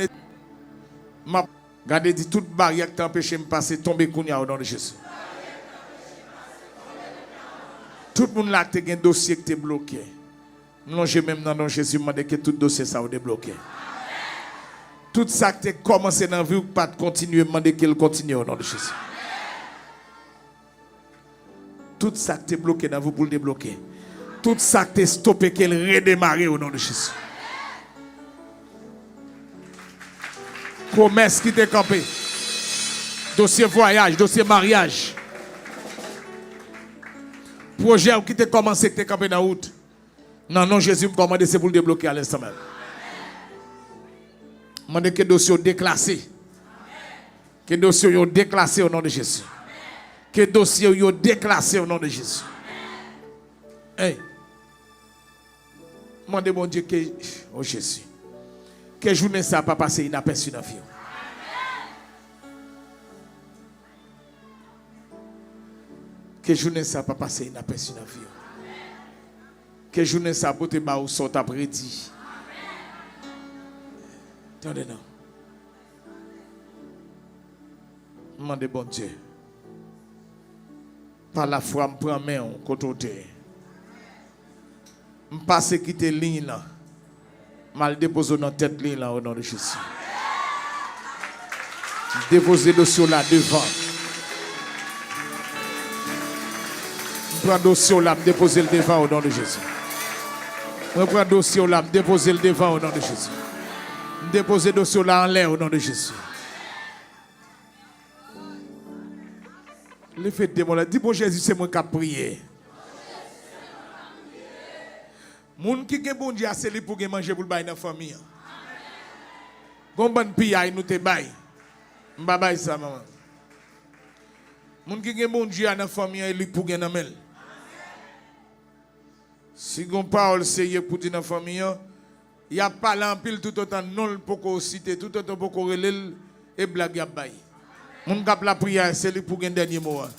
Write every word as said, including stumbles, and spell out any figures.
M ap gade, di, tout baryè ki te anpeche m pase, tonbe kounye a, o non de Jezi. Tout moun la ki te gen dosye ki te bloke, m lonje men m nan non Jezi, m mande ke tout dosye sa yo debloke. Tout sa ki te kòmanse nan vi w ki pa t kontinye, m mande ke l kontinye, o non de Jezi. Tout sa k te bloke nan vi w pou l debloke. Tout sa k te stope, ke l redemare, o non de Jezi. Komès ki te kanpe, dosye vwayaj, dosye maryaj, pwojè w ki te kòmanse, ki te kanpe nan wout, nan non Jezi, m kòmande, se pou l debloke alenstan menm. Mande ke dosye w deklase. Ke dosye yo deklase o non de Jezi. Ke dosye yo deklase o non de Jezi. Hey. Mande Bondye ke, o Jezi, ke jounen sa pa pase inapèsi nan vi w. Ke jounen sa pa pase inapèsi nan vi w. Ke jounen sa pote ba ou sa w t ap redi. Tande non. M mande Bondye, pa lafwa, m pran men w kote w te ye. M pase kite liy lan. M al depoze w nan tèt liy lan, o non de Jezi. M depoze dosye w la devan. M pran dosye w la, m depoze l devan, o non de Jezi. Mwen pran dosye w la, m depoze l devan, o non de Jezi. M depoze dosye w la anlè, o non de Jezi. Leve de men w la, di, bon, Jezi, se mwen k ap priye. Moun ki gen Bondye a, se li pou gen manje pou l bay nan fanmi an. Gon bann piyay nou te bay. M pa bay sa, manman. Moun ki gen Bondye a nan fanmi an, e li pou gen nan men l. Si gon pawòl serye pou di nan fanmi an, y ap pale anpil toutotan non l poko site, toutotan poko rele l, e blag y ap bay. Moun k ap lapriyè a, se li pou gen dènye mo a.